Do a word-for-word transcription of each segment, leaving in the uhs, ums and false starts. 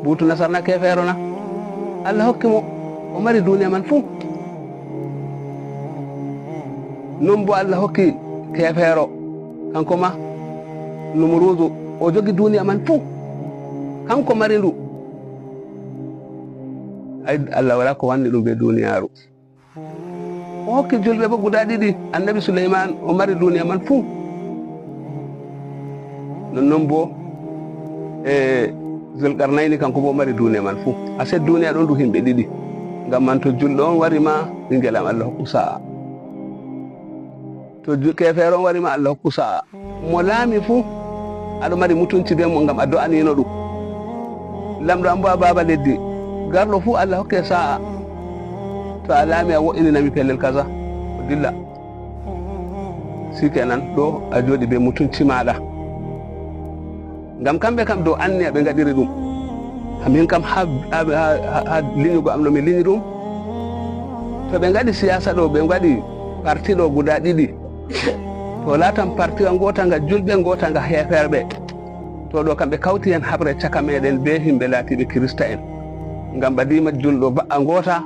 Buutu Nasar na keefeero na? Allah hokki mo, o mari duniya man fuu. Non boo Allah hokki keefeero, kaŋko ma, Numuruuzu, o jogi duniya man fuu. Kaŋko mari ndu. Ay, Allah walaa ko wanni ɗum bee duniyaaru. O hokki julɓe boo guda ɗiɗi. Annabi Suleyman, o mari duniya man fuu. Nonnon boo, e, Zulkarnayni, kaŋko boo o mari duniya man fuu. Asee, duniya ɗon du himɓe ɗiɗi. Ngam man, to julɗo on wari ma, ɓiŋngel am, Allah hokku sa'a. To ju-, keefeero on wari ma, Allah hokku sa'a. Mo laami fuu, aɗo mari mutunci bee mum ngam a do'anino ɗum. Laamɗo am boo a baaba leddi. Garɗo fuu Allah hokke sa'a. To a laami a wo'ininami pellel kaza, o dilla. Si kenan ɗo a jooɗi bee mutunci maaɗa. Ngam kamɓe kam dow anniya ɓe ngaɗiri ɗum. Min kam haa, haa, haa, haa linyugo am no mi linyi ɗum. To ɓe ngaɗi siyaasa ɗo, ɓe ngaɗi parti ɗo guda ɗiɗi. To laatan partiwa ngoota nga julɓe, ngoota nga heeferɓe. To ɗo kam ɓe kawti hen haɓre caka meɗen bee himɓe laatiiɓe Kirista'en. Ngam ɓadiima julɗo ba'a ngoota,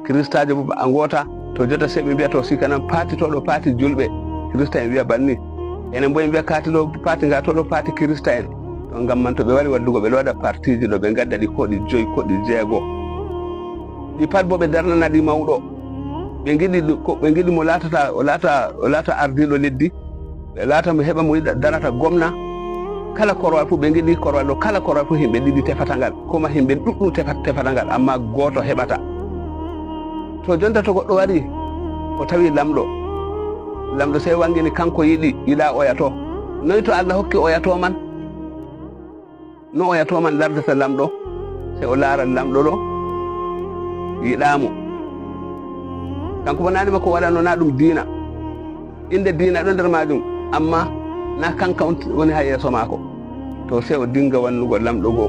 Kiristaajo boo ba'a ngoota. To jotta sey ɓe mbi'a, to si kenan paati to ɗo paati julɓe, Kirista'en wi'a banni. Enen boo en mbi'a kaati ɗo paati nga to ɗo paati Kirista'en. To ngam man to ɓe wari waddugo ɓe ɗo waɗa partiiji ɗo ɓe ngadda ɗi ko ɗi joyi ko ɗi jeego. Ɗi pat boo ɓe darnana ɗi mawɗo. Ɓe ngiɗi ɗi ko, ɓe ngiɗi mo laatata, o laata, o laata ardiiɗo leddi. Ɓe laata mo heɓa mo yiɗa darata gomna. Kala korowal fuu ɓe ngiɗi korowal ɗo, kala korowal fuu himɓe ɗiɗi tefata ngal. Koma himɓe ɗuɗɗum tefa-, tefata ngal, ammaa gooto heɓata. To jonta to goɗɗo wari, o tawi lamɗo. Lamɗo sey wangini kanko yiɗi, yiɗa oya to. Noy to Allah hokki oya to man? No oya to man lardata lamɗo, sey o laara lamɗo ɗo yiɗaamo. Kanko bo naane makko waɗano na ɗum diina. Innde diina ɗo nder maajum, ammaa na kanka on woni haa yeeso maako. To sey o dinga wannugo lamɗo go,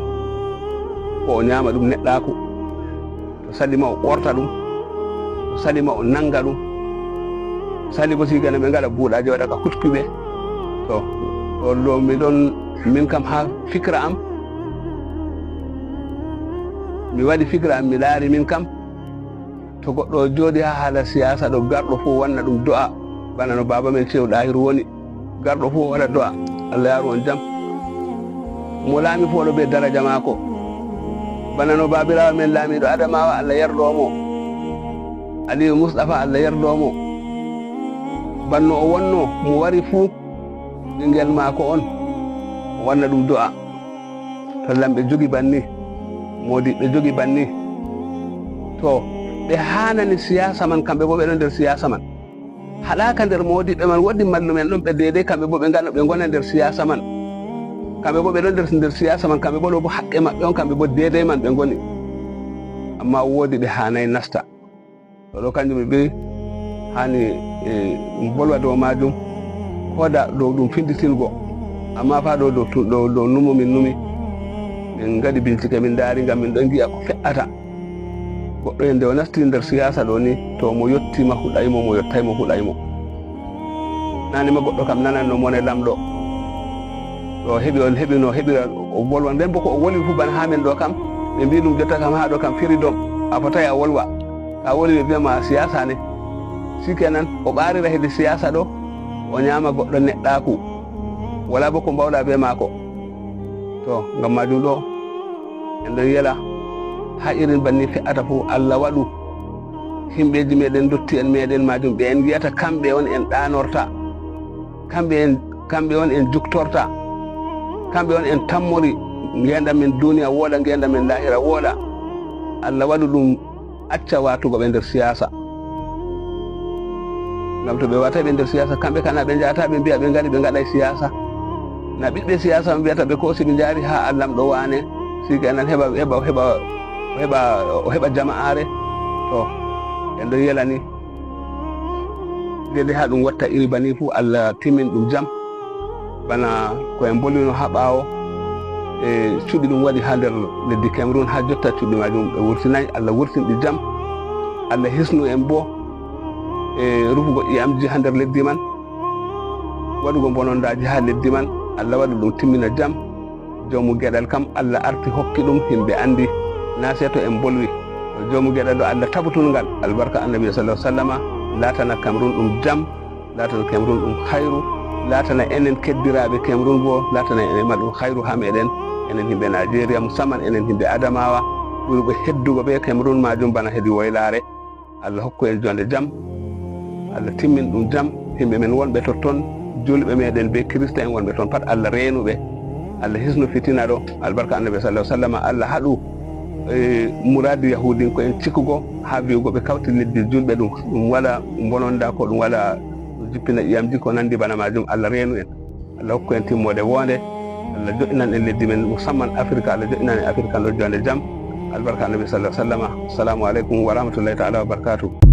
ko o nyaama ɗum neɗɗaaku. To sali ma o ɓorta ɗum, to sali ma o nanga ɗum, sali bo sigana ɓe ngaɗa buuɗaaje waɗa ka kutkuɓe. To, ɗo, ɗo mi ɗon, min kam haa fikra am, mi waɗi fikra am, mi laari min kam, to goɗɗo o jooɗi haa haala siyaasa ɗo, garɗo fuu wanna ɗum do'a, bana no baaba men Shehu Ɗahiru woni. Garɗo fuu o waɗa do'a, Allah yaaru on jam. Mo laami fuu o ɗo bee daraja maako. Bana no baabiraawo men laamiiɗo Adamawa, Allah yerdo mo. Aliyu Mustafa, Allah yerdo mo. Banno o wonno, mo wari fuu, ɓiŋngel maako on, o wanna ɗum do'a. To lamɓe jogi banni, moodiɓɓe jogi banni. To, ɓe haanani siyaasa man, kamɓe boo ɓe ɗon nder siyaasa man. Haɗaaka nder moodiɓɓe man, woodi mallumen ɗon ɓe deydey, kamɓe boo ɓe ngana, ɓe ngona nder siyaasa man. Kamɓe boo ɓe ɗon nder, nder siyaasa man, kamɓe boo ɗo boo haqqe maɓɓe on, kamɓe boo deydey man ɓe ngoni. Ammaa woodi ɓe haanay nasta. To ɗo kanjum mi ɓe haani, e, mi bolwa dow maajum, ko da dow ɗum finditingo. Ammaa faa ɗo dow tu-, dow, dow numo min numi. Min ngaɗi bincike, min ndaari ngam min ɗon ngi'a ko fe'ata. Goɗɗo en nde o nasti nder siyaasa ɗo ni, to mo yotti ma huɗay mo, mo yottay mo huɗay mo. Naane ma goɗɗo kam nananno mone lamɗo. Ɗo heɓi, on heɓi no heɓira, o wolwa. Nden bo ko o wolwi fu bana haa men ɗo kam, ɓe mbi ɗum jotta kam haa ɗo kam freedom. A fotai a wolwa. To a wolwi ɓe mbi'a ma siyaasa ne. Sikenan, o ɓaarira hedi siyaasa ɗo, o nyaama goɗɗo neɗɗaaku. Wala bo ko mbawɗa be maako. To, ngam maajum ɗo, en ɗon yela, haa irin banni fe'ata fuu, Allah waɗu himɓeeji meɗen, ndotti'en meɗen maajum, ɓe en ngi'ata kamɓe on en ɗaanorta, kamɓe en, kamɓe on en juktorta, kamɓe on en tammori ngeendam men duniya wooɗa, ngeendam men laahira wooɗa. Allah waɗu ɗum acca waatugo ɓe nder siyaasa. Ngam to ɓe waataay ɓe nder siyaasa, kamɓe kana ɓe njahata ɓe mbi'a ɓe ngari ɓe ngaɗay siyaasa. Na ɓiɓɓe siyaasa on mbi'ata ɓe koosi ɓe njaari haa lamɗo waane, sikenan heɓa, heɓa, heɓa, heɓa, o heɓa jama'aare. To, en ɗon yelani. Deydey haa ɗum watta iri bani fuu, Allah timmin ɗum jam. Bana ko en mbolwino haa ɓaawo, e cuɗi ɗum waɗi haa nder leddi Cameroun, haa jotta cuɗi maajum ɓe wurtinaay. Allah wurtin ɗi jam. Allah hisnu en boo, e rufugo ƴi'amji haa nder leddi man, waɗugo mbonondaaji haa leddi man. Allah waɗu ɗum timmina jam. Joomu geɗal kam, Allah arti hokki ɗum yimɓe anndi, naa sey to en mbolwi. Joomu geɗal ɗo, Allah tabutun ngal, albarka Annabi sallallahu alaihi wasallama, laatana Cameroun ɗum jam, laatana Cameroun ɗum hayru, laatana enen keddiraaɓe Cameroun boo, laatana enen ma ɗum hayru haa meɗen, enen yimɓe Najeriya, musamman enen yimɓe Adamawa, ɓurɓe heddugo bee Cameroun maajum bana hedi woylaare. Allah hokku en jonde jam, Allah timmin ɗum jam, yimɓe men wonɓe totton, julɓe meɗen bee Kirista en wonɓe ton pat, Allah reenu ɓe, Allah hisnu fitina ɗo, albarka Annabi sallallahu alaihi wasallama, Allah haɗu, eh, muraadu Yahuudinko en cikkugo, haa wi'ugo ɓe kawti leddi julɓe ɗum, ɗum waɗa mbononda ko ɗum waɗa jippina ƴiyamji ko nandi bana maajum, Allah reenu en. Allah hokku en timmoode woonde. Allah jo'inan en leddi men, musamman Afirka. Allah jo'inan en Afirka nder jonde jam. Albarka Annabi sallallahu alaihi wasallama. Assalamu alaikum wa rahmatullahi ta'ala wa barakatuh.